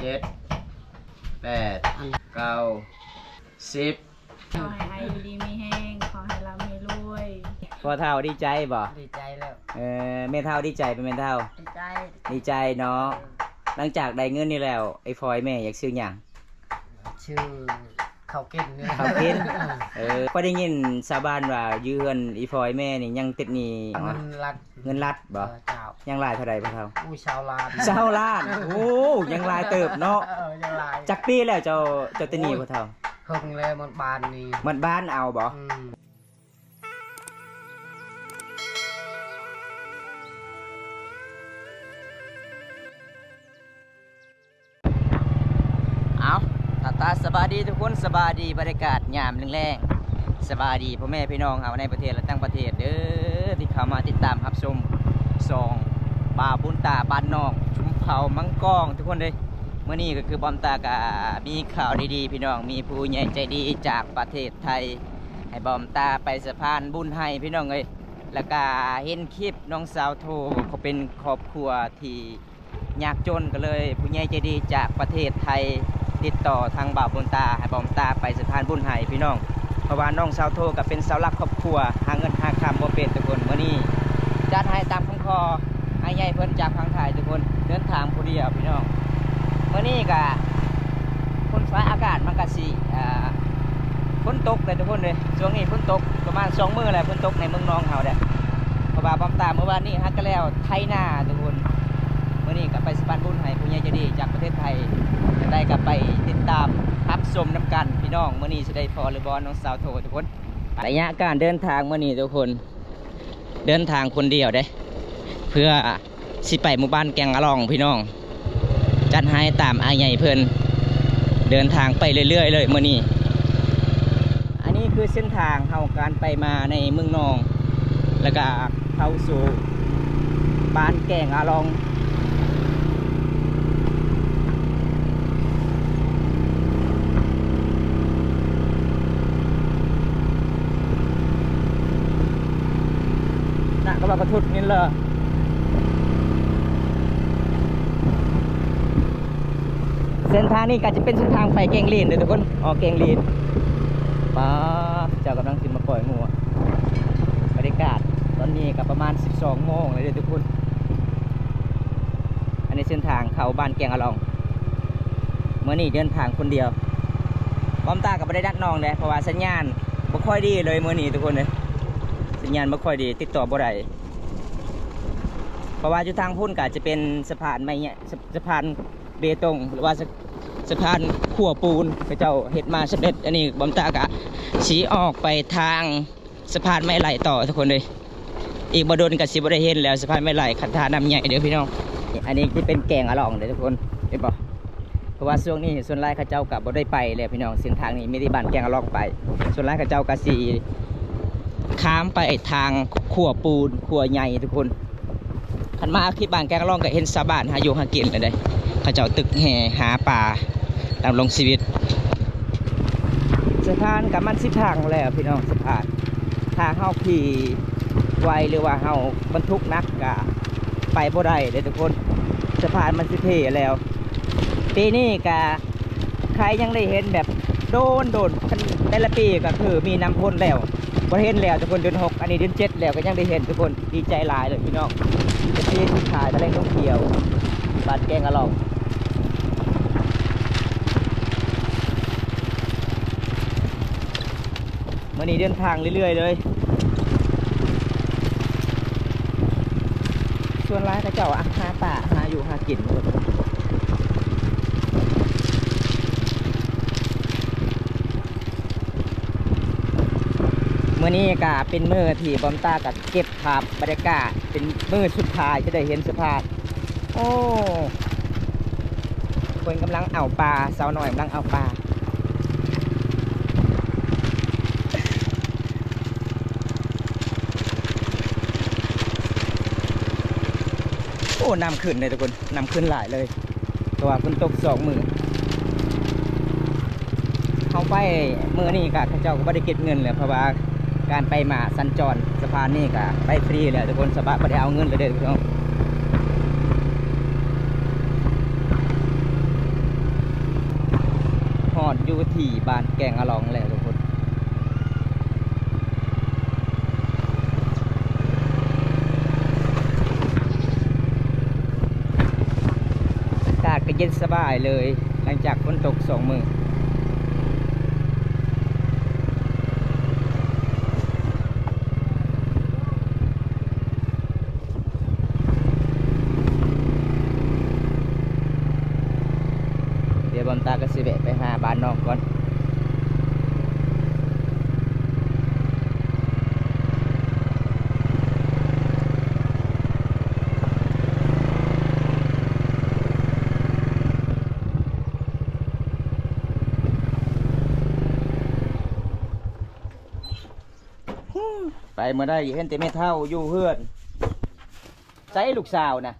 ເຈັດ ແປດ ເກົ້າ ສິບ ຂໍໃຫ້ອາຍຸດີມີແຮງ ຂໍໃຫ້ລ່ຳໃຫ້ລວຍ. ພໍ່ເຖົ້າດີໃຈບໍ່? ດີໃຈແລ້ວ. ເອີ ແມ່ເຖົ້າດີໃຈບໍ່ແມ່ເຖົ້າ? ດີໃຈ. ດີໃຈເນາະ. ເອີ ຫຼັງຈາກໄດ້ເງິນນີ້ແລ້ວ ໄອ້ຟອຍແມ່ຢາກຊື້ຫຍັງ? ຊື້ເຂົ້າກິນນີ້ ເຂົ້າກິນ. ເອີ ຂ້ອຍໄດ້ຍິນຊາວບ້ານວ່າຢູ່ເຮືອນອີ່ຟອຍແມ່ນີ້ຍັງຕິດໜີ້ ເງິນລັດ. ເງິນລັດບໍ່? ເອີ ເຈົ້າ. ຍັງຫຼາຍເທົ່າໃດພໍ່ເຖົ້າ? ໂອ້ຍ ຊາວລ້ານ. ຊາວລ້ານ. ໂອ້ ຍັງຫຼາຍເຕີບເນາະ. ເອີ ຍັງຫຼາຍ. ຈັກປີແລ້ວເຈົ້າ ເຈົ້າຕິດໜີ້ ໂອ້ຍ ພໍ່ເຖົ້າ? ເຖິງແລ້ວໝົດບ້ານນີ້. ໝົດບ້ານເອົາບໍ່? ອືມ. ເອົາ ຕາຕາ ສະບາຍດີທຸກຄົນ ສະບາຍດີ ບັນຍາກາດຍາມແລງໆ ສະບາຍດີພໍ່ແມ່ພີ່ນ້ອງເຮົາໃນປະເທດ ແລະ ຕ່າງປະເທດເດີ ທີ່ເຂົ້າມາຕິດຕາມຮັບຊົມຊ່ອງບ່າວບຸນຕາບ້ານນອກ ຊຸມເຜົ່າມັງກອງ ທຸກຄົນເດີ. ມື້ນີ້ກໍຄືບ່າວຕາກໍມີຂ່າວດີໆ ພີ່ນ້ອງ ມີຜູ້ໃຫຍ່ໃຈດີຈາກປະເທດໄທ ໃຫ້ບ່າວຕາໄປສະພານບຸນໃຫ້ ພີ່ນ້ອງເອີຍ. ແລ້ວກໍເຫັນຄລິບນ້ອງສາວໂທ ເຂົາເປັນຄອບຄົວທີ່ ຍາກຈົນ ກໍເລີຍຜູ້ໃຫຍ່ໃຈດີຈາກປະເທດໄທຕິດຕໍ່ທາງບ່າວບຸນຕາ ໃຫ້ບ່າວບຸນຕາໄປສະພານບຸນໃຫ້ພີ່ນ້ອງ ເພາະວ່ານ້ອງສາວໂທກໍເປັນເສົາຫຼັກຄອບຄົວ ຫາເງິນຫາຄຳບໍ່ເປັນທຸກຄົນ. ມື້ນີ້ຈັດໃຫ້ຕາມຄຳຂໍອ້າຍໃຫຍ່ເພິ່ນຈາກຝັ່ງໄທທຸກຄົນ ເດີນທາງຜູ້ດຽວພີ່ນ້ອງ. ມື້ນີ້ກໍ ຝົນຟ້າອາກາດມັນກະຊິ ອ່າ ຝົນຕົກເດ້ທຸກຄົນເດ້ ຊ່ວງນີ້ຝົນຕົກປະມານສອງມື້ແລ້ວ ຝົນຕົກໃນເມືອງນອງເຮົາເດ້ ເພາະວ່າບ່າວຕາມື້ວານນີ້ຫາກະແລ້ວໄຖນາທຸກຄົນ. ມື້ນີ້ກະໄປສະພານບຸນໃຫ້ຜູ້ໃຫຍ່ໃຈດີຈາກປະເທດໄທ ຈັ່ງໃດກະໄປຕິດຕາມຮັບຊົມນຳກັນພີ່ນ້ອງ. ມື້ນີ້ຊິໄດ້ພໍຫຼືບໍ່ນ້ອງສາວໂທທຸກຄົນ. ໄລຍະການເດີນທາງມື້ນີ້ທຸກຄົນ ເດີນທາງຄົນດຽວເດ້ ເພື່ອຊິໄປໝູ່ບ້ານແກ່ງອະລ່ອງພີ່ນ້ອງ. ຈັດໃຫ້ຕາມອ້າຍໃຫຍ່ເພິ່ນເດີນທາງໄປເລື້ອຍໆເລີຍມື້ນີ້. ອັນນີ້ຄືເສັ້ນທາງເຮົາການໄປມາໃນເມືອງນອງ ແລ້ວກະເຂົ້າສູ່ບ້ານແກ່ງອະລ່ອງ. ນະ ກໍວ່າກະທຸດນີ້ລະ ເສັ້ນທາງນີ້ກໍຈະເປັນເສັ້ນທາງໄປແກ່ງລີນເດີທຸກຄົນ ອອກແກ່ງລີນ. ປ້າ ເຈົ້າກຳລັງຊິມາປ່ອຍງົວ. ບັນຍາກາດຕອນນີ້ກໍປະມານສິບສອງໂມງແລ້ວເດີທຸກຄົນ. ອັນນີ້ເສັ້ນທາງເຂົ້າບ້ານແກ່ງອະລ່ອງ. ມື້ນີ້ເດີນທາງຄົນດຽວ ບ່າວຕາກໍບໍ່ໄດ້ນັດນ້ອງເດ້ ເພາະວ່າສັນຍານບໍ່ຄ່ອຍດີເລີຍມື້ນີ້ທຸກຄົນເອີຍ. ສັນຍານບໍ່ຄ່ອຍດີ ຕິດຕໍ່ບໍ່ໄດ້ ເພາະວ່າຢູ່ທາງພຸ້ນກໍຈະເປັນສະພານໄມ້ ສະ ສະພານເບຕົງ ຫຼືວ່າສະ ສະພານຂົວປູນ ເຂົາເຈົ້າເຮັດມາສຳເລັດ. ອັນນີ້ບ່າວຕາກໍຊິອອກໄປທາງ ສະພານໄມ້ໄຫຼຕໍ່ທຸກຄົນເອີຍ. ອີກບໍ່ດົນກໍຊິບໍ່ໄດ້ເຫັນແລ້ວ ສະພານໄມ້ໄຫຼ ຄັນທ່ານ້ຳໃຫຍ່ເດີພີ່ນ້ອງ. ອັນນີ້ທີ່ເປັນແກ່ງອະລ່ອງເດີທຸກຄົນ ເຫັນບໍ່? ເພາະວ່າຊ່ວງນີ້ສ່ວນຫຼາຍເຂົາເຈົ້າກໍບໍ່ໄດ້ໄປແລ້ວພີ່ນ້ອງ. ເສັ້ນທາງນີ້ມີແຕ່ບ້ານແກ່ງອະລ່ອງໄປ. ສ່ວນຫຼາຍເຂົາເຈົ້າກໍຊິຂ້າມໄປທາງຂົວປູນ ຂົວໃຫຍ່ທຸກຄົນ. ຄັນມາເຂດບ້ານແກ່ງອະລ່ອງກໍເຫັນຊາວບ້ານຫາຢູ່ຫາກິນແລ້ວເດ້ ເຂົາເຈົ້າຕຶກແຫຫາປາດຳລົງຊີວິດ. ສະພານກໍມັນຊິພັງແລ້ວພີ່ນ້ອງ ສະພານ ຖ້າເຮົາຂີ່ໄວ ຫຼືວ່າເຮົາບັນທຸກໜັກກໍໄປບໍ່ໄດ້ເດ້ທຸກຄົນ ສະພານມັນຊິເພແລ້ວ. ປີນີ້ກໍ ໃຄຍັງໄດ້ເຫັນແບບໂດນໆ ຄັນແຕ່ລະປີກໍຄືມີນ້ຳຝົນແລ້ວ ບໍ່ເຫັນແລ້ວທຸກຄົນ. ເດືອນຫົກ ອັນນີ້ເດືອນເຈັດແລ້ວ ກໍຍັງໄດ້ເຫັນທຸກຄົນ. ດີໃຈຫຼາຍເລີຍພີ່ນ້ອງ ເອັຟຊີທີ່ຂາຍຕະແລງທ່ອງທ່ຽວ ບ້ານແກ່ງອະລ່ອງ. ມື້ນີ້ເດີນທາງເລື້ອຍໆເລີຍ. ສ່ວນຫຼາຍເຂົາເຈົ້າຫາປາ ຫາຢູ່ຫາກິນ. ມື້ນີ້ກະເປັນມື້ທີ່ບ່າວຕາກະເກັບພາບບັນຍາກາດ ເປັນມື້ສຸດທ້າຍທີ່ໄດ້ເຫັນສະພານ. ໂອ້ ເພິ່ນກຳລັງເອົາປາ ສາວນ້ອຍກຳລັງເອົາປາ. ໂອ້ ນ້ຳຂຶ້ນເດ້ທຸກຄົນ ນ້ຳຂຶ້ນຫຼາຍເລີຍ ເພາະວ່າຝົນຕົກສອງມື້. ເຮົາໄປມື້ນີ້ກະ ເຂົາເຈົ້າກໍບໍ່ໄດ້ເກັບເງິນແຫຼະ ເພາະວ່າການໄປມາສັນຈອນສະພານນີ້ກະໄປຟຣີແຫຼະທຸກຄົນ ສະບາຍ ບໍ່ໄດ້ເອົາເງິນເລີຍເດ້ທຸກຄົນ. ຮອດຢູ່ທີ່ບ້ານແກງອະລອງແລ້ວທຸກຄົນ. ອາກາດກໍເຢັນສະບາຍເລີຍ ຫຼັງຈາກຝົນຕົກສອງມື້. ດຽວບອມຕາກໍຊິແວະໄປຫາບ້ານນ້ອງກ່ອນ. ໄປບໍ່ໄດ້ ເຫັນແຕ່ແມ່ເຖົ້າຢູ່ເຮືອນ. ໃສລູກສາວນະ?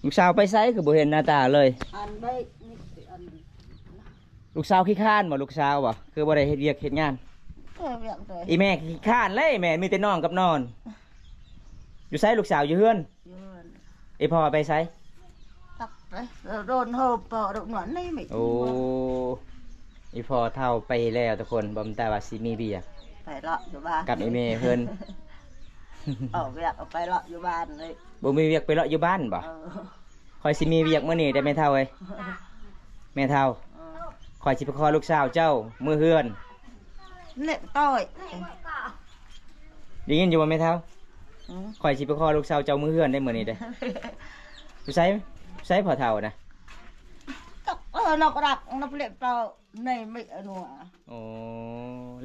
ລູກສາວໄປໃສຄືບໍ່ເຫັນໜ້າຕາເລີຍ? ອັນໄປ ນີ້ ອັນ ລູກສາວຂີ້ຄ້ານບໍ່? ລູກສາວບໍ່ ຄືບໍ່ໄດ້ເຮັດວຽກເຮັດງານ? ເອີ ວຽກເລີຍ ອີແມ່ຂີ້ຄ້ານເລີຍ ແມ່ມີແຕ່ນອນກັບນອນ. ຢູ່ໃສລູກສາວ? ຢູ່ເຮືອນ ຢູ່ເຮືອນ. ອີພໍ່ໄປໃສ? ຕັກໄປ ໂດນໂຮມພໍ່ໂດນນວນນີ້ໄມ່. ໂອ້ ອີພໍ່ເຖົ້າໄປແລ້ວທຸກຄົນ. ບໍ່ມີແຕ່ວ່າຊິມີວຽກ ໄປເລາະຢູ່ບ້ານ ກັບອີແມ່ເພິ່ນ. ອອກວຽກກໍໄປເລາະຢູ່ບ້ານເລີຍ. ບໍ່ມີວຽກໄປເລາະຢູ່ບ້ານບໍ່? ເອີ ຂ້ອຍຊິມີວຽກມື້ນີ້ເດ້ແມ່ເຖົ້າເອີຍ. ແມ່ເຖົ້າ ເອີ ຂ້ອຍຊິໄປຂໍລູກສາວເຈົ້າເມືອເຮືອນ. ເລະ ຕ້ອຍ ໄດ້ຍິນຢູ່ບໍ່ແມ່ເຖົ້າ? ອືມ ຂ້ອຍຊິໄປຂໍລູກສາວເຈົ້າເມືອເຮືອນໄດ້ມື້ນີ້ເດ້. ຢູ່ໃສ ຢູ່ໃສພໍ່ເຖົ້ານະ? ຕັກ ເອີ ນອກລັກ ນອກເລະ ເປົ່າ ໃນມິອະນົວ. ໂອ້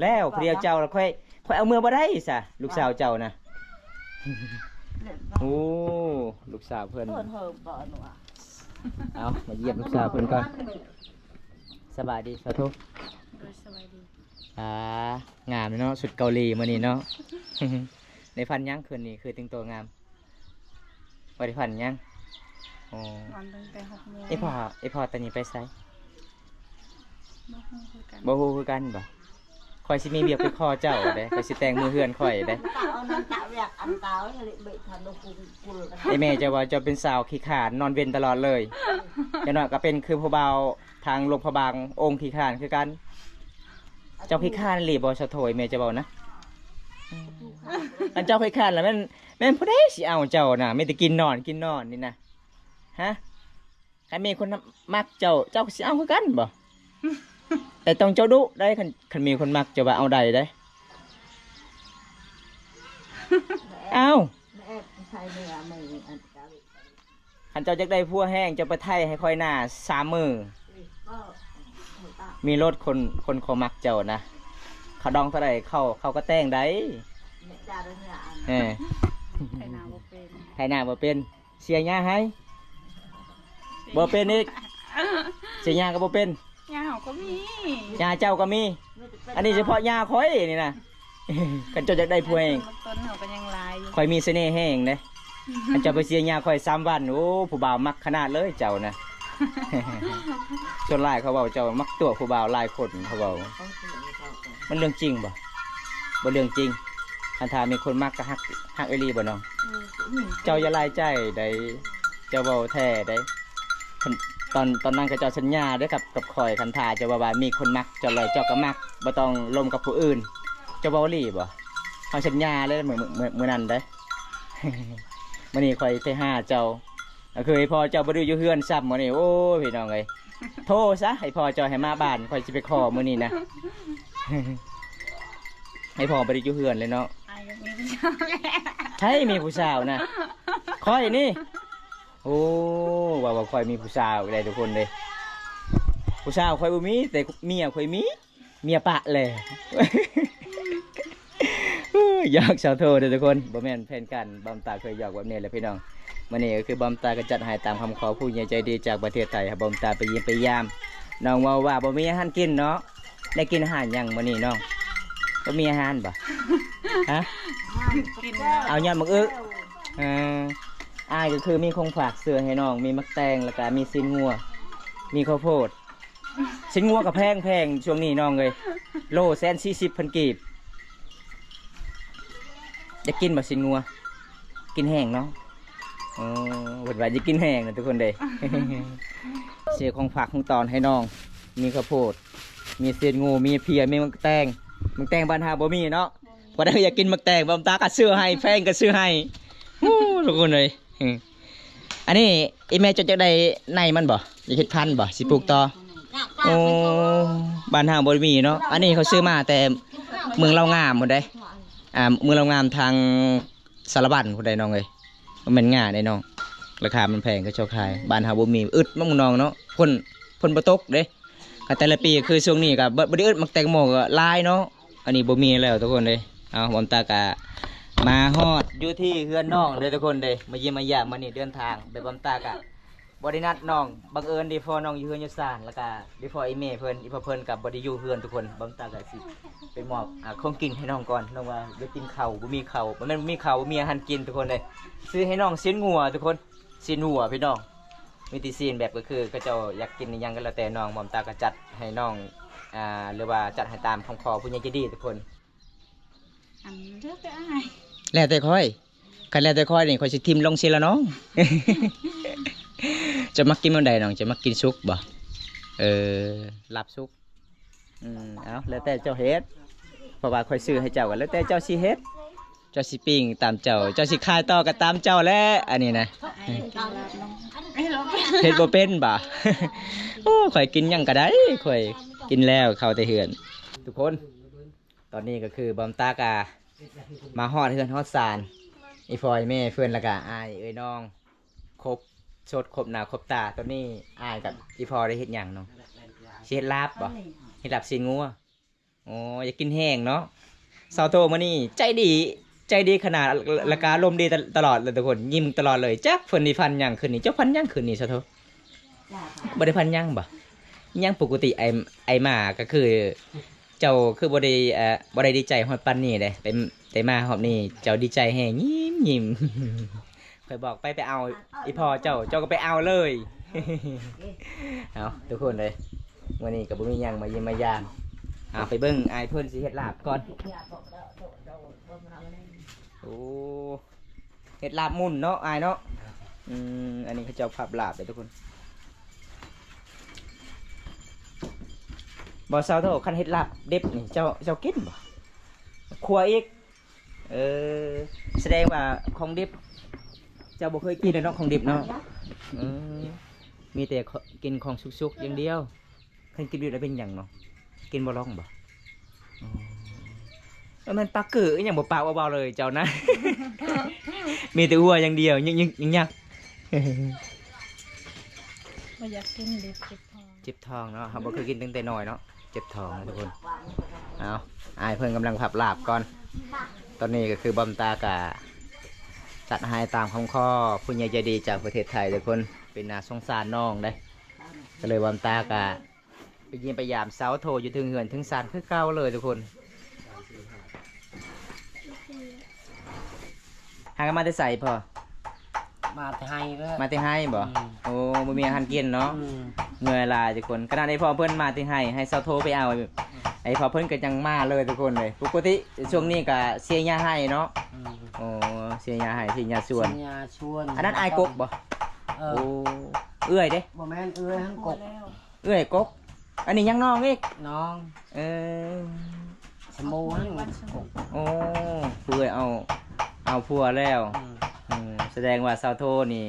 ແລ້ວຜູ້ດຽວເຈົ້າລະ ຂ້ອຍ ຂ້ອຍເອົາເມືອບໍ່ໄດ້ຊະ ລູກສາວເຈົ້ານະ. ໂອ້ ລູກສາວເພິ່ນ ເພິ່ນເຮີບໍ່ອະນົວ. ເອົາ ມາຢ້ຽມລູກສາວເພິ່ນກ່ອນ. ສະບາຍດີສາທຸ. ໂດຍ ສະບາຍດີ. ອາ ງາມເນາະ ຊຸດເກົາຫຼີມື້ນີ້ເນາະ. ໄດ້ຝັນຫຍັງຄືນນີ້ ຄືແຕ່ງຕົວງາມ? ບໍ່ໄດ້ຝັນຫຍັງ. ໂອ້ ນອນຕັ້ງແຕ່ຫົກໂມງ. ອີພໍ່ ອີພໍ່ຕອນນີ້ໄປໃສ? ບໍ່ຮູ້ຄືກັນ ບໍ່ຮູ້ຄືກັນບໍ່? ຂ້ອຍຊິມີວຽກໄປຂໍເຈົ້າເດ້ ຂ້ອຍຊິແຕ່ງມືເຮືອນຂ້ອຍເດ້. ຕາເອົານັ້ນຕາວຽກອັນຕາວເລີຍເບະທັນໂດກຸນກຸນ. ໄອ້ແມ່ເຈົ້າວ່າເຈົ້າເປັນສາວຂີ້ຄ້ານ ນອນເວັນຕະຫຼອດເລີຍ. ຢ່າງໜ້ອຍກໍເປັນຄືຜູ້ບ່າວທາງຫຼວງພະບາງ ອົງຂີ້ຄ້ານຄືກັນ. ເຈົ້າຂີ້ຄ້ານອີ່ຫຼີບໍ່ສາໂທຍ ແມ່ຈະເວົ້ານະ? ຄັນເຈົ້າຂີ້ຄ້ານລະແມ່ນ ແມ່ນຜູ້ໃດຊິເອົາເຈົ້ານະ? ມີແຕ່ກິນນອນ ກິນນອນນີ້ນະ. ຮະ? ຄັນມີຄົນມັກເຈົ້າ ເຈົ້າກໍຊິເອົາຄືກັນບໍ່? ແຕ່ຕ້ອງເຈົ້າດຸໄດ໋ ຄັນ ຄັນມີຄົນມັກເຈົ້າວ່າເອົາໄດ້ເດ້. ເອົ້າ ແມ່ແອບໃສ່ເນື້ອມືອັນ ຄັນເຈົ້າຢາກໄດ້ຜົວແຮງ ເຈົ້າໄປໄຖໃຫ້ຂ້ອຍໜ້າສາມມື້. ມີລົດຄົນ ຄົນເຂົາມັກເຈົ້ານະ. ເຂົາດອງເທົ່າໃດ ເຂົາ ເຂົາກໍແຕ່ງໄດ້. ເອີ ໄຖນາບໍ່ເປັນ ໄຖນາບໍ່ເປັນ. ເສຍຫຍ້າໃຫ້ ບໍ່ເປັນອີກ. ເສຍຫຍ້າກໍບໍ່ເປັນ. ຫຍ້າເຮົາກໍມີ ຫຍ້າເຈົ້າກໍມີ. ອັນນີ້ສະເພາະຫຍ້າຂ້ອຍນີ້ນະ. ຄັນເຈົ້າຢາກໄດ້ຜູ້ແຮງ ຕົ້ນເຮົາກໍຍັງຫຼາຍຢູ່ ຂ້ອຍມີສະເໜ່ແຮງເດ້. ຄັນເຈົ້າໄປເສຍຫຍ້າຂ້ອຍສາມວັນ ໂອ້ ຜູ້ບ່າວມັກຂະໜາດເລີຍເຈົ້ານະ. ສ່ວນຫຼາຍເຂົາເວົ້າເຈົ້າມັກຕົວະຜູ້ບ່າວຫຼາຍຄົນ ເຂົາເວົ້າ. ມັນເລື່ອງຈິງບໍ່? ບໍ່ເລື່ອງຈິງ. ຄັນຖ້າມີຄົນມັກກໍຮັກ ຮັກອີ່ຫຼີບໍ່ນ້ອງ? ເຈົ້າຢ່າຫຼາຍໃຈໃດ ເຈົ້າເວົ້າແທ້ໃດ. ຄັນ ຕອນ ຕອນນັ້ນເຂົາເຈົ້າສັນຍາເດ້ກັບ ກັບຂ້ອຍ ຄັນຖ້າເຈົ້າວ່າ ວ່າມີຄົນມັກເຈົ້າແລ້ວ ເຈົ້າກໍມັກ ບໍ່ຕ້ອງລົມກັບຜູ້ອື່ນ. ເຈົ້າເວົ້າອີ່ຫຼີບໍ່? ເຮົາສັນຍາເດ້ ມື້ ມື້ ມື້ນັ້ນເດ້. ມື້ນີ້ຂ້ອຍໄປຫາເຈົ້າ ກໍຄືພໍ່ເຈົ້າບໍ່ໄດ້ຢູ່ເຮືອນຊ້ຳມື້ນີ້. ໂອ້ຍ ພີ່ນ້ອງເອີຍ ໂທຊະໃຫ້ພໍ່ເຈົ້າໃຫ້ມາບ້ານ ຂ້ອຍຊິໄປຂໍມື້ນີ້ນະ. ໃຫ້ພໍ່ບໍ່ໄດ້ຢູ່ເຮືອນເລີຍເນາະ. ອ້າຍກໍມີຜູ້ສາວແລ້ວ ໃຜມີຜູ້ສາວນະ? ຂ້ອຍນີ້. ໂອ້ ວ່າ ວ່າຂ້ອຍມີຜູ້ສາວໄດ້ທຸກຄົນເດ້. ຜູ້ສາວຂ້ອຍບໍ່ມີ ແຕ່ເມຍຂ້ອຍມີ. ເມຍປະແຫຼະ. ຢອກສາວໂທເດີ້ທຸກຄົນ ບໍ່ແມ່ນແຜນການ. ບອມຕາເຄີຍຢອກແບບນີ້ແຫຼະພີ່ນ້ອງ. ມື້ນີ້ກໍຄືບອມຕາກໍຈັດໃຫ້ຕາມຄຳຂໍຜູ້ໃຫຍ່ໃຈດີຈາກປະເທດໄທ ໃຫ້ບອມຕາໄປຢ້ຽມໄປຢາມ. ນ້ອງເວົ້າວ່າບໍ່ມີອາຫານກິນເນາະ. ໄດ້ກິນອາຫານຫຍັງມື້ນີ້ນ້ອງ? ບໍ່ມີອາຫານບໍ່? ຮະ? ເອົາຍອດໝາກອຶ. ເອີ ອ້າຍກໍຄືມີຂອງຝາກເສືອໃຫ້ນ້ອງ ມີໝາກແຕງ ແລ້ວກໍມີຊີ້ນງົວ ມີເຂົ້າໂພດ. ຊີ້ນງົວກໍແພງໆ ຊ່ວງນີ້ນ້ອງເອີຍ ໂລແສນສີ່ສິບພັນກີບ. ຢາກກິນບໍ່ຊີ້ນງົວ? ກິນແຫ້ງເນາະ. ໂອ້ ເພິ່ນວ່າຢາກກິນແຫ້ງນະທຸກຄົນເດ້. ຊື້ຂອງຝາກຂອງຕ້ອນໃຫ້ນ້ອງ ມີເຂົ້າໂພດ ມີຊີ້ນງົວ ມີເພຍ ມີໝາກແຕງ. ໝາກແຕງບ້ານເຮົາບໍ່ມີເນາະ. ບໍ່ມີ. ຜູ້ໃດຢາກກິນໝາກແຕງ ບ່າວຕາກໍຊື້ໃຫ້ ແພງກໍຊື້ໃຫ້. ໂອ້ ທຸກຄົນເອີຍ. ອັນນີ້ອີ່ແມ່ເຈົ້າຈັກໄດ້ໃນມັນບໍ່? ຢາກເຮັດພັນບໍ່? ຊິປູກຕໍ່. ໂອ້ ບ້ານເຮົາບໍ່ໄດ້ມີເນາະ. ອັນນີ້ເຂົາຊື້ມາແຕ່ເມືອງລາວງາມພຸ້ນເດ້. ອ່າ ເມືອງລາວງາມທາງສາລະວັນພຸ້ນເດ້ນ້ອງເອີຍ. ບໍ່ແມ່ນງ່າຍເດ້ນ້ອງ. ລາຄາມັນແພງ ເຂົາເຈົ້າຂາຍ. ບ້ານເຮົາບໍ່ມີ. ອຶດໝາກນ້ອງເນາະ. ຝົນ ຝົນບໍ່ຕົກເດ້. ກໍແຕ່ລະປີ ຄືຊ່ວງນີ້ກໍບໍ່ ບໍ່ໄດ້ອຶດ. ໝາກແຕງໂມກໍຫຼາຍເນາະ. ອັນນີ້ບໍ່ມີແລ້ວທຸກຄົນເອີຍ. ເອົາ ບ່າວຕາກະມາຮອດຢູ່ທີ່ເຮືອນນ້ອງເດີທຸກຄົນເດີ. ມາຢ້ຽມມາຢາມມື້ນີ້ ເດີນທາງແບບ ບ່າວຕາກະບໍ່ໄດ້ນັດນ້ອງ. ບັງເອີນໄດ້ພໍ້ນ້ອງຢູ່ເຮືອນຢູ່ຊານ ແລ້ວກະໄດ້ພໍ້ອີ່ແມ່ເພິ່ນ. ອີ່ພໍ່ເພິ່ນກໍບໍ່ໄດ້ຢູ່ເຮືອນທຸກຄົນ. ບ່າວຕາກະຊິໄປມອບ ອ່າ ຂອງກິນໃຫ້ນ້ອງກ່ອນ. ນ້ອງວ່າຢາກກິນເຂົ້າ ບໍ່ມີເຂົ້າ. ບໍ່ແມ່ນບໍ່ມີເຂົ້າ ບໍ່ມີອາຫານກິນທຸກຄົນເດີ. ຊື້ໃຫ້ນ້ອງຊີ້ນງົວທຸກຄົນ. ຊີ້ນງົວພີ່ນ້ອງ. ມີແຕ່ຊີ້ນແບບ ກໍຄືເຂົາເຈົ້າຢາກກິນອີ່ຫຍັງກໍແລ້ວແຕ່ນ້ອງ. ບ່າວຕາກໍຈັດໃຫ້ນ້ອງ ອ່າ ຫຼືວ່າຈັດໃຫ້ຕາມຄຳຂໍຜູ້ໃຫຍ່ໃຈດີທຸກຄົນ. ອັນ ແລ້ວແຕ່ອ້າຍ ແລ້ວແຕ່ຂ້ອຍ. ຄັນແລ້ວແຕ່ຂ້ອຍນີ້ ຂ້ອຍຊິຖິ້ມລົງຊີ້ນລະນ້ອງ. ເຈົ້າມັກກິນແນວໃດນ້ອງ? ເຈົ້າມັກກິນສຸກບໍ່? ເອີ ລາບສຸກ. ອືມ ເອົາ ແລ້ວແຕ່ເຈົ້າເຮັດ. ເພາະວ່າຂ້ອຍຊື້ໃຫ້ເຈົ້າ ກໍແລ້ວແຕ່ເຈົ້າຊິເຮັດ. ເຈົ້າຊິປີ້ງຕາມເຈົ້າ ເຈົ້າຊິຂາຍຕໍ່ກໍຕາມເຈົ້າແຫຼະ. ອັນນີ້ນະ ເຮັດບໍ່ເປັນບໍ? ໂອ້ ຂ້ອຍກິນຫຍັງກໍໄດ້ ຂ້ອຍກິນແລ້ວເຂົ້າແຕ່ເຮືອນ. ທຸກຄົນ ຕອນນີ້ກໍຄືບ່າວຕາກະມາຮອດເຮືອນຮອດຊານ ອີ່ພໍ່ອີ່ແມ່ເພິ່ນ ແລ້ວກະອ້າຍເອື້ອຍນ້ອງ ຄົບສົດຄົບໜ້າຄົບຕາ. ຕອນນີ້ອ້າຍກັບອີ່ພໍ່ໄດ້ເຮັດຫຍັງເນາະ? ຊິເຮັດລາບບໍ? ເຮັດລາບຊີ້ນງົວ. ໂອ້ ຢາກກິນແຮງເນາະ. ສາວໂທມື້ນີ້ໃຈດີ ໃຈດີຂະໜາດ ແລ້ວກະອາລົມດີຕະຫຼອດເລີຍທຸກຄົນ. ຍິ້ມຕະຫຼອດເລີຍ. ຈັກເພິ່ນຊິຝັນຫຍັງຄືນນີ້? ເຈົ້າຝັນຫຍັງຄືນນີ້ສາວໂທ? ບໍ່ໄດ້ຝັນຫຍັງບໍ? ຍັງປົກກະຕິ. ໄອ້ ໄອ້ໝາກໍຄື ເຈົ້າຄືບໍ່ໄດ້ ເອີ ບໍ່ໄດ້ດີໃຈຮອດປານນີ້ເດ້. ໄດ້ ໄດ້ມາຮອບນີ້ເຈົ້າດີໃຈແຮງ ຍິ້ມ ຍິ້ມ. ຂ້ອຍບອກໄປ ໄປເອົາອີ່ພໍ່ເຈົ້າ ເຈົ້າກໍໄປເອົາເລີຍ. ເອົາ ທຸກຄົນເອີຍ ມື້ນີ້ກໍບໍ່ມີຫຍັງ ມາຢ້ຽມມາຢາມ. ເອົາ ໄປເບິ່ງອ້າຍເພິ່ນຊິເຮັດລາບກ່ອນ. ໂອ້ ເຮັດລາບໝຸ່ນເນາະອ້າຍເນາະ. ອືມ ອັນນີ້ເຂົາເຈົ້າພັບລາບເດ້ທຸກຄົນ. ບໍ່ ສາວໂທ ຄັນເຮັດລາບດິບນີ້ ເຈົ້າ ເຈົ້າກິນບໍ່? ຄົວອີກ. ເອີ ສະແດງວ່າຂອງດິບເຈົ້າບໍ່ເຄີຍກິນເນາະ ຂອງດິບເນາະ. ເອີ ມີແຕ່ ຂ- ກິນຂອງສຸກໆຢ່າງດຽວ. ຄັນກິນດິບແລ້ວເປັນຫຍັງເນາະ? ກິນບໍ່ລົງບໍ? ອໍ ເອີ ແມ່ນປາກກື ອີ່ຫຍັງບໍ່ປາກເວົ້າໆເລີຍເຈົ້ານະ. ມີແຕ່ຫົວຢ່າງດຽວ ຍ- ຍ- ຍັກໆ. ບໍ່ຢາກກິນດິບ ເຈັບທ້ອງ ເຈັບທ້ອງເນາະ. ເຮົາບໍ່ເຄີຍກິນຕັ້ງແຕ່ນ້ອຍເນາະ ເຈັບທ້ອງນະທຸກຄົນ. ເອົາ ອ້າຍເພິ່ນກຳລັງພັບລາບກ່ອນ. ຕອນນີ້ກໍຄືບ່າວຕາກະຈັດໃຫ້ຕາມຄຳຂໍຜູ້ໃຫຍ່ໃຈດີຈາກປະເທດໄທທຸກຄົນ. ເປັນໜ້າສົງສານນ້ອງເດ້ ກໍເລີຍບ່າວຕາກະໄປຢ້ຽມໄປຢາມສາວໂທຢູ່ເທິງເຮືອນເທິງຊານຄືເກົ່າເລີຍທຸກຄົນ. ຫາກັນມາແຕ່ໃສພໍ່? ມາແຕ່ໄຮ່ເດີ. ມາແຕ່ໄຮ່ບໍ? ອືມ. ໂອ້ ບໍ່ມີອາຫານກິນເນາະ. ອືມ. ເມື່ອຍຫຼາຍທຸກຄົນ. ຂະໜາດໄອ້ພໍ່ເພິ່ນມາແຕ່ໄຮ່ ໃຫ້ສາວໂທໄປເອົາ ອືມ ໄອ້ພໍ່ເພິ່ນກໍຍັງມາເລີຍທຸກຄົນເລີຍ. ປົກກະຕິ ອືມ ຊ່ວງນີ້ກໍເສຍຫຍ້າໄຮ່ເນາະ. ອືມ. ໂອ້ ເສຍຫຍ້າໄຮ່ ເສຍຫຍ້າສວນ. ເສຍຫຍ້າສວນ. ອັນນັ້ນອ້າຍກົກບໍ? ເອີ. ໂອ້ ເອື້ອຍເດ້? ບໍ່ແມ່ນເອື້ອຍຫັ້ນກົກ. ເອື້ອຍກົກ. ອັນນີ້ຍັງນ້ອງອີກ? ນ້ອງ. ເອີ ສະໂມຫັ້ນ. ໂອ້ ຜູ້ເອື້ອຍເອົາ ເອົາຜົວແລ້ວ. ອືມ. ອືມ ສະແດງວ່າສາວໂທນີ້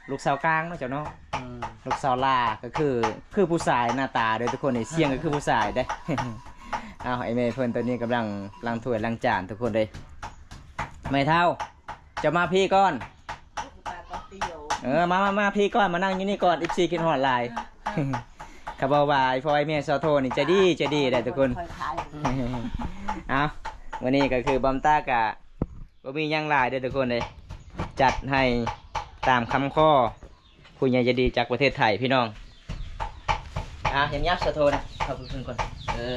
ລູກສາວກາງເນາະເຈົ້າເນາະ. ອືມ. ລູກສາວຫຼ້າກໍຄື ຄືຜູ້ຊາຍໜ້າຕາເດີທຸກຄົນ. ນີ້ສຽງກໍຄືຜູ້ຊາຍເດ້. ເອົາ ໄອ້ແມ່ເພິ່ນຕອນນີ້ກຳລັງລ້າງຖ້ວຍລ້າງຈານທຸກຄົນເດ້. ແມ່ເຖົ້າ ເຈົ້າມາພີ້ກ່ອນ. ເອີ ມາ ມາ ມາພີ້ກ່ອນ ມານັ່ງຢູ່ນີ້ກ່ອນ ເອັຟຊີຄິດຮອດຫຼາຍ. ເຂົາບອກວ່າໄອ້ພໍ່ໄອ້ແມ່ສາວໂທນີ້ໃຈດີ ໃຈດີໄດ໋ທຸກຄົນ. ເອົາ ມື້ນີ້ກໍຄືບ່າວຕາກະບໍ່ມີຫຍັງຫຼາຍເດີທຸກຄົນເດ້ ຈັດໃຫ້ຕາມຄຳຂໍຜູ້ໃຫຍ່ໃຈດີຈາກປະເທດໄທພີ່ນ້ອງ. ອ່າ ຫຍັບສາວໂທນະ ເຂົ້າໄປເບິ່ງກ່ອນ. ເອີ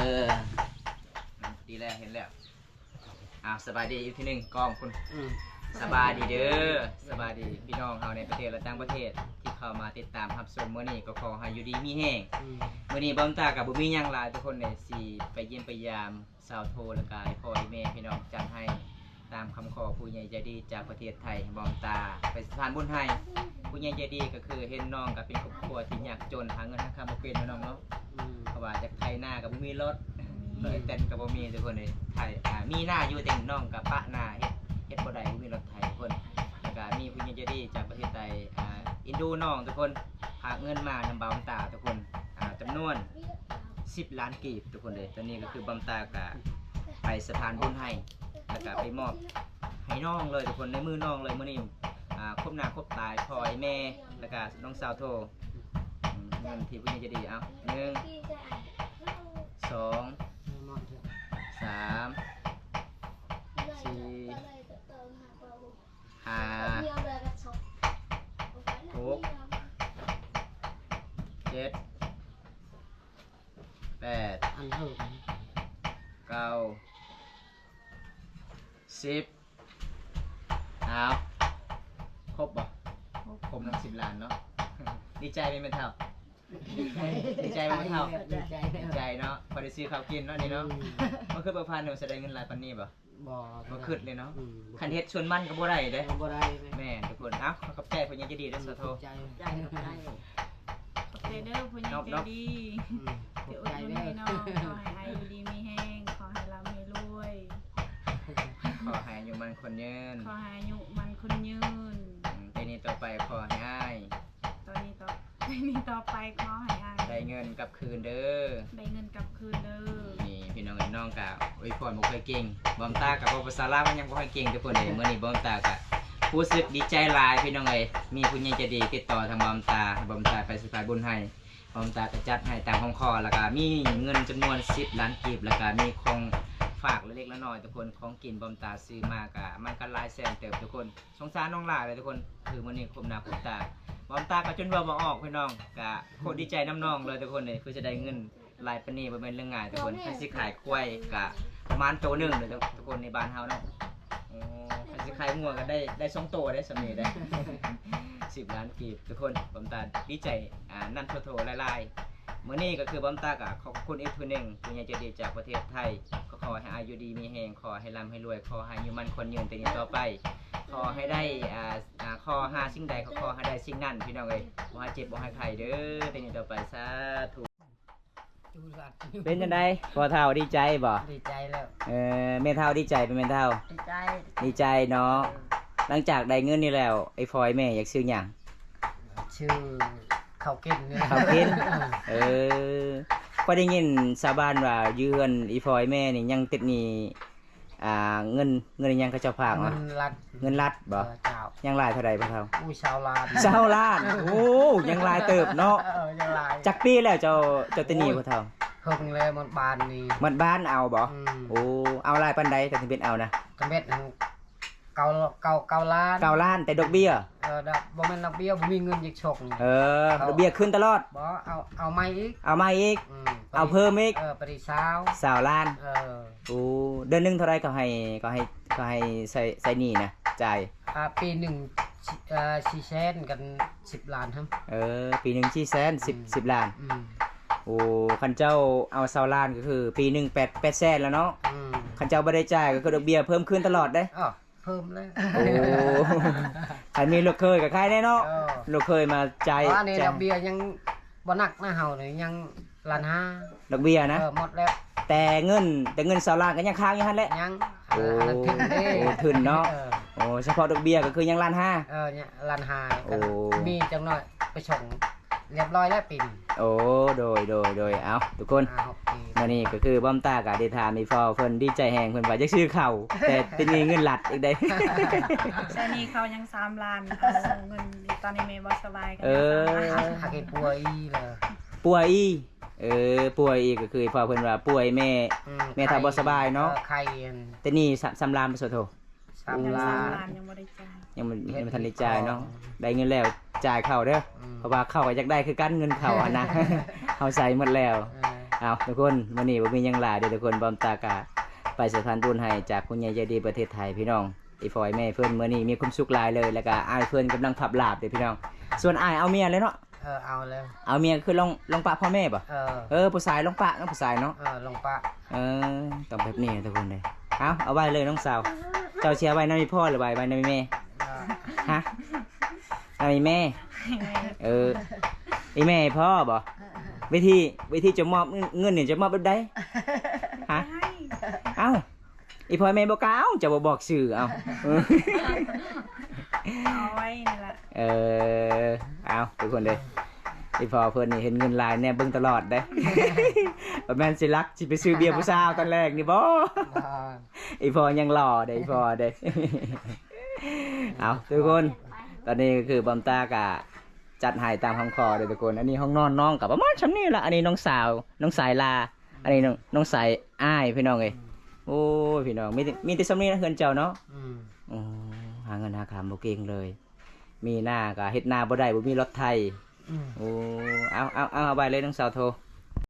ດີແລ້ວ ເຫັນແລ້ວ. ອ່າ ສະບາຍດີອີກທີໜຶ່ງກ້ອງພຸ້ນ. ອືມ. ສະບາຍດີເດີ ສະບາຍດີພີ່ນ້ອງເຮົາໃນປະເທດ ແລະ ຕ່າງປະເທດ ທີ່ເຂົ້າມາຕິດຕາມຮັບຊົມມື້ນີ້ ກໍຂໍໃຫ້ຢູ່ດີມີແຮງ. ອືມ. ມື້ນີ້ບ່າວຕາກໍບໍ່ມີຫຍັງຫຼາຍທຸກຄົນເດ້ ຊິໄປຢ້ຽມໄປຢາມສາວໂທ ແລ້ວກໍພໍ່ແມ່ພີ່ນ້ອງ ຈັດໃຫ້ ຕາມຄຳຂໍຜູ້ໃຫຍ່ໃຈດີຈາກປະເທດໄທ ບອມຕາໄປສະພານບຸນໃຫ້. ຜູ້ໃຫຍ່ໃຈດີກໍຄືເຫັນນ້ອງກໍເປັນຄອບຄົວທີ່ຍາກຈົນ ຫາເງິນຫາຄຳບໍ່ເປັນເນາະນ້ອງເນາະ. ອືມ ເພາະວ່າຢາກໄຖນາກໍບໍ່ມີລົດ ອືມ ລົດແຕນກໍບໍ່ມີທຸກຄົນເອີຍ. ໄຖ ອ່າ ມີນາຢູ່ ແຕ່ນ້ອງກໍປະນາເຮັດ ເຮັດບໍ່ໄດ້ ບໍ່ມີລົດໄຖທຸກຄົນ. ແລ້ວກໍມີຜູ້ໃຫຍ່ໃຈດີຈາກປະເທດໄທ ອ່າ ເອັນດູນ້ອງທຸກຄົນ ຝາກເງິນມານຳບອມຕາທຸກຄົນ ອ່າ ຈຳນວນສິບລ້ານກີບທຸກຄົນເດີ. ຕອນນີ້ກໍຄືບອມຕາກໍໄປສະພານບຸນໃຫ້ ແລ້ວກໍໄປມອບໃຫ້ນ້ອງເລີຍທຸກຄົນ ໃນມືນ້ອງເລີຍ. ມື້ນີ້ ອ່າ ຄົບໜ້າຄົບຕາພໍ່ແມ່ ແລ້ວກໍນ້ອງສາວໂທ ອືມ ເງິນທີ່ຜູ້ໃຫຍ່ໃຈດີ ເອົາ ໜຶ່ງ ສອງ ສາມ ສີ່ ຫ້າ ຫົກ ເຈັດ ແປດ ອັນເທີບ ເກົ້າ ສິບ. ອ້າວ ຄົບບໍ່? ຄົບ ຄົບນຳສິບລ້ານເນາະ. ດີໃຈໄໝແມ່ເຖົ້າ? ດີໃຈ ດີໃຈບໍ່ແມ່ເຖົ້າ? ດີໃຈ ດີໃຈເນາະ ພໍໄດ້ຊື້ເຂົ້າກິນເນາະນີ້ເນາະ. ອືມ ບໍ່ຄິດວ່າພາໜູຊິໄດ້ເງິນຫຼາຍປານນີ້ບໍ່? ບໍ່ ບໍ່ຄິດເລີຍເນາະ. ອືມ ຄັນເຮັດສວນມັນກໍບໍ່ໄດ້ເດ້. ບໍ່ໄດ້ ແມ່ນທຸກຄົນ. ເອົ້າ ຂອບໃຈຜູ້ໃຫຍ່ໃຈດີເດີ ອືມ ສາທຸ ຂອບໃຈ ຂອບໃຈ ຂອບໃຈເດີຜູ້ໃຫຍ່ໃຈດີ ເນາະ ທີ່ອຸດໜູນໃຫ້ນ້ອງ. ຂໍໃຫ້ອາຍຸດີມີແຮງ ຂໍໃຫ້ລ່ຳໃຫ້ລວຍ ຂໍໃຫ້ອາຍຸໝັ້ນຂວັນຍືນ ຂໍໃຫ້ອາຍຸໝັ້ນຂວັນຍືນ. ອືມ ແຕ່ນີ້ຕໍ່ໄປຂໍໃຫ້ອ້າຍ ຕອນນີ້ຕໍ່ ແຕ່ນີ້ຕໍ່ໄປຂໍໃຫ້ອ້າຍ ໄດ້ເງິນກັບຄືນເດີ ໄດ້ເງິນກັບຄືນເດີ. ນີ້ພີ່ນ້ອງເອີຍ ນ້ອງກະອວຍພອນບໍ່ຄ່ອຍເກັ່ງ ບອມຕາກະເວົ້າພາສາລາວມັນຍັງບໍ່ຄ່ອຍເກັ່ງທຸກຄົນເອີຍ. ມື້ນີ້ບອມຕາກະຮູ້ສຶກດີໃຈຫຼາຍພີ່ນ້ອງເອີຍ ມີຜູ້ໃຫຍ່ໃຈດີຕິດຕໍ່ທາງບອມຕາ ໃຫ້ບອມຕາໄປສະພານບຸນໃຫ້. ບອມຕາກະຈັດໃຫ້ຕາມຄຳຂໍ ແລ້ວກະມີເງິນຈຳນວນສິບລ້ານກີບ ແລ້ວກະມີຂອງຝາກເລັກໆນ້ອຍໆທຸກຄົນ. ຂອງກິນບອມຕາຊື້ມາກະມັນກະຫຼາຍແສນເຕີບທຸກຄົນ. ສົງສານນ້ອງຫຼາຍເລີຍທຸກຄົນ ຄືມື້ນີ້ຄົບໜ້າຄົບຕາ ບອມຕາກໍຈົນເວົ້າບໍ່ອອກພີ່ນ້ອງ. ກະໂຄດດີໃຈນຳນ້ອງເລີຍທຸກຄົນເອີຍ ຄືຈະໄດ້ເງິນຫຼາຍປານນີ້ບໍ່ແມ່ນເລື່ອງງ່າຍທຸກຄົນ. ຄັນຊິຂາຍຄວາຍກະປະມານໂຕໜຶ່ງເລີຍທຸກຄົນ ໃນບ້ານເຮົາເນາະ. ໂອ້ ຄັນຊິຂາຍງົວກໍໄດ້ ໄດ້ສອງໂຕໄດ້ສ່ຳນີ້ໄດ້ ສິບລ້ານກີບທຸກຄົນ. ບອມຕາດີໃຈ ອ່າ ນຳໂທໆຫຼາຍໆ. ມື້ນີ້ກໍຄືບອມຕາກໍຂໍຂອບຄຸນອີກເທື່ອໜຶ່ງ ຜູ້ໃຫຍ່ໃຈດີຈາກປະເທດໄທ. ກໍຂໍໃຫ້ອາຍຸດີມີແຮງ ຂໍໃຫ້ລ່ຳໃຫ້ລວຍ ຂໍໃຫ້ອາຍຸໝັ້ນຂວັນຍືນແຕ່ນີ້ຕໍ່ໄປ. ຂໍໃຫ້ໄດ້ ອ່າ ອ່າ ຂໍຫາສິ່ງໃດກໍຂໍໃຫ້ໄດ້ສິ່ງນັ້ນພີ່ນ້ອງເອີຍ. ບໍ່ໃຫ້ເຈັບບໍ່ໃຫ້ໄຂ້ເດີແຕ່ນີ້ຕໍ່ໄປ. ສາທຸ. ເປັນຈັ່ງໃດພໍ່ເຖົ້າ ດີໃຈບໍ່? ດີໃຈແລ້ວ. ເອີ ແມ່ເຖົ້າດີໃຈບໍ່ແມ່ເຖົ້າ? ດີໃຈ ດີໃຈເນາະ. ເອີ ຫຼັງຈາກໄດ້ເງິນນີ້ແລ້ວ ໄອ້ພໍ່ໄອ້ແມ່ຢາກຊື້ຫຍັງ? ຊື້ເຂົ້າກິນນີ້ ເຂົ້າກິນ. ເອີ ເອີ ຂ້ອຍໄດ້ຍິນຊາວບ້ານວ່າຢູ່ເຮືອນອີ່ພໍ່ອີ່ແມ່ນີ້ຍັງຕິດໜີ້ ອ່າ ເງິນ ເງິນອີ່ຫຍັງເຂົາເຈົ້າຝາກມາ? ເງິນລັດ ເງິນລັດບໍ່? ເອີ ເຈົ້າ. ຍັງຫຼາຍເທົ່າໃດພໍ່ເຖົ້າ? ອຸ້ຍ ຊາວລ້ານ. ຊາວລ້ານ. ໂອ້ ຍັງຫຼາຍເຕີບເນາະ. ເອີ ຍັງຫຼາຍ. ຈັກປີແລ້ວເຈົ້າ ເຈົ້າຕິດໜີ້ພໍ່ເຖົ້າ? ເພິ່ງແລ້ວໝົດບ້ານນີ້. ໝົດບ້ານເອົາບໍ່? ອືມ. ໂອ້ ເອົາຫຼາຍປານໃດ ກໍຈະເປັນເອົານະ? ຈະເປັນ ເກົ້າ ເກົ້າ ເກົ້າລ້ານ. ເກົ້າລ້ານ ແຕ່ດອກເບ້ຍ? ເອີ ດອກ ບໍ່ແມ່ນດອກເບ້ຍ ບໍ່ມີເງິນຢາກຊົກ. ເອີ ເອົາ ດອກເບ້ຍຂຶ້ນຕະຫຼອດ. ບໍ່ ເອົາ ເອົາໃໝ່ອີກ. ເອົາໃໝ່ອີກ. ອືມ ເອົາເພີ່ມອີກ. ເອີ ປະຕິຊາວ ຊາວລ້ານ. ເອີ ໂອ້ ເດືອນໜຶ່ງເທົ່າໃດເຂົາໃຫ້ ເຂົາໃຫ້ ເຂົາໃຫ້ໃຊ້ ໃຊ້ໜີ້ນະ ຈ່າຍ? ອ່າ ປີໜຶ່ງ ເອີ ສີ່ແສນກັນສິບລ້ານຫັ້ນ. ເອີ ປີໜຶ່ງສີ່ແສນ ສິບ ອືມ ສິບລ້ານ. ອືມ. ໂອ້ ຄັນເຈົ້າເອົາຊາວລ້ານກໍຄືປີໜຶ່ງແປດ ແປດແສນແລ້ວເນາະ. ອືມ. ຄັນເຈົ້າບໍ່ໄດ້ຈ່າຍກໍຄືດອກເບ້ຍເພີ່ມຂຶ້ນຕະຫຼອດເດ້. ອ້າວ ເພີ່ມແລ້ວ. ໂອ້ ຄັນມີລູກເຂີຍກໍໄຄແດ່ເນາະ. ເອີ ລູກເຂີຍມາຈ່າຍ. ອັນນີ້ດອກເບ້ຍຍັງບໍ່ໜັກນະ ເຮົານີ້ຍັງລ້ານຫ້າ ດອກເບ້ຍນະ. ເອີ ໝົດແລ້ວ. ແຕ່ເງິນ ແຕ່ເງິນຊາວລ້ານກໍຍັງຄ້າງຢູ່ຫັ້ນແຫຼະ. ຍັງ. ໂອ້ ອັນນັ້ນທຶນເດ້. ໂອ້ ທຶນເນາະ. ເອີ ໂອ້ ສະເພາະດອກເບ້ຍກໍຄືຍັງລ້ານຫ້າ. ເອີ ຍັງລ້ານຫ້າ. ໂອ້ ມີຈັກໜ້ອຍໄປສົ່ງ ລຽບຮ້ອຍແລ້ວປີນີ້. ໂອ້ ໂດຍ ໂດຍ ໂດຍ. ເອົາ ທຸກຄົນ ມື້ນີ້ກໍຄືບອມຕາກໍໄດ້ຖາມອີ່ພໍ່ເພິ່ນ ດີໃຈແຮງ ເພິ່ນວ່າຢາກຊື້ເຂົ້າ ແຕ່ຕິດໜີ້ເງິນລັດອີກເດ້. ໃຊ້ໜີ້ເຂົາຍັງສາມລ້ານ ເອົາເງິນ ຕອນນີ້ແມ່ບໍ່ສະບາຍກໍ ເອີ ຍັງສາມລ້ານ. ຫາກໃຫ້ປົວອີກເລີຍ ປົວອີກ. ເອີ ປົວອີກ ກໍຄືພໍ່ເພິ່ນວ່າປ່ວຍ ແມ່ ອືມ ແມ່ເຖົ້າບໍ່ສະບາຍເນາະ. ເອີ ໄຂ້ ອັນ ແຕ່ນີ້ສາມ ສາມລ້ານບໍ່ ສາທຸ. ສາມ ຍັງ ລ້ານ ສາມລ້ານຍັງບໍ່ໄດ້ຈ່າຍ. ຍັງບໍ່ ຍັງບໍ່ທັນໄດ້ຈ່າຍເນາະ. ໄດ້ເງິນແລ້ວຈ່າຍເຂົ້າເດີ. ອືມ ເພາະວ່າເຂົ້າກໍຢາກໄດ້ຄືກັນ ເງິນເຂົ້າຫັ້ນນະ ເຮົາໃຊ້ໝົດແລ້ວ. ເອີ ເອົາ ທຸກຄົນ ມື້ນີ້ບໍ່ມີຫຍັງຫຼາຍເດີທຸກຄົນ. ບອມຕາກະໄປສະພານບຸນໃຫ້ຈາກຜູ້ໃຫຍ່ໃຈດີປະເທດໄທ ພີ່ນ້ອງ. ອີ່ພໍ່ອີ່ແມ່ເພິ່ນມື້ນີ້ມີຄວາມສຸກຫຼາຍເລີຍ ແລ້ວກະອ້າຍເພິ່ນກຳລັງພັບລາບເດີພີ່ນ້ອງ. ສ່ວນອ້າຍເອົາເມຍແລ້ວເນາະ. ເອີ ເອົາແລ້ວ. ເອົາເມຍຄືລອງ ລອງປະພໍ່ແມ່ບໍ່? ເອີ ເອີ ຜູ້ຊາຍລອງປະເນາະ ຜູ້ຊາຍເນາະ. ເອີ ລອງປະ. ເອີ ຕ້ອງແບບນີ້ນະທຸກຄົນເດີ. ເອົາ ເອົາໄວ້ເລີຍນ້ອງສາວ. ເຈົ້າຊິເອົາໄວ້ນຳອີ່ພໍ່ ຫຼືວ່າໄວ້ນຳອີ່ແມ່? ຮະ? ນຳອີ່ແມ່? ເອີ ອີ່ແມ່ໃຫ້ພໍ່ບໍ? ວິທີ ວິທີຈະມອບເງິນ ເງິນນີ້ຈະມອບແບບໃດ? ຮະ? ເອົ້າ ອີ່ພໍ່ແມ່ບໍ່ກ້າເອົາ ເຈົ້າບໍ່ບອກຊື່ ເອົ້າ ເອົາໄວ້ນີ້ລະ. ເອີ ເອົາ ທຸກຄົນເດີ ອີ່ພໍ່ເພິ່ນນີ້ເຫັນເງິນຫຼາຍແນບເບິ່ງຕະຫຼອດເດ້ ບໍ່ແມ່ນຊິລັກ ຊິໄປຊື້ເບຍຜູ້ສາວຕອນແລກນີ້ບໍ? ອີ່ພໍ່ຍັງຫຼໍ່ເດ້ ອີ່ພໍ່ເດ້. ເອົາ ທຸກຄົນ ຕອນນີ້ກໍຄືບອມຕາກະຈັດໃຫ້ຕາມຄຳຂໍເດີທຸກຄົນ. ອັນນີ້ຫ້ອງນອນນ້ອງກໍປະມານຊ່ຳນີ້ລະ. ອັນນີ້ນ້ອງສາວ ນ້ອງສາຍລາ ອັນນີ້ນ້ອງ ນ້ອງສາຍອ້າຍ ພີ່ນ້ອງເອີຍ. ໂອ້ຍ ພີ່ນ້ອງ ມີແຕ່ ມີແຕ່ຊ່ຳນີ້ນະເຮືອນເຈົ້າເນາະ. ອືມ ໂອ້ ຫາເງິນຫາຄຳບໍ່ເກັ່ງເລີຍ. ມີນາກໍເຮັດນາບໍ່ໄດ້ ບໍ່ມີລົດໄຖ. ອືມ ໂອ້ ເອົາ ເອົາ ເອົາ ເອົາໄປເລີຍນ້ອງສາວໂທ.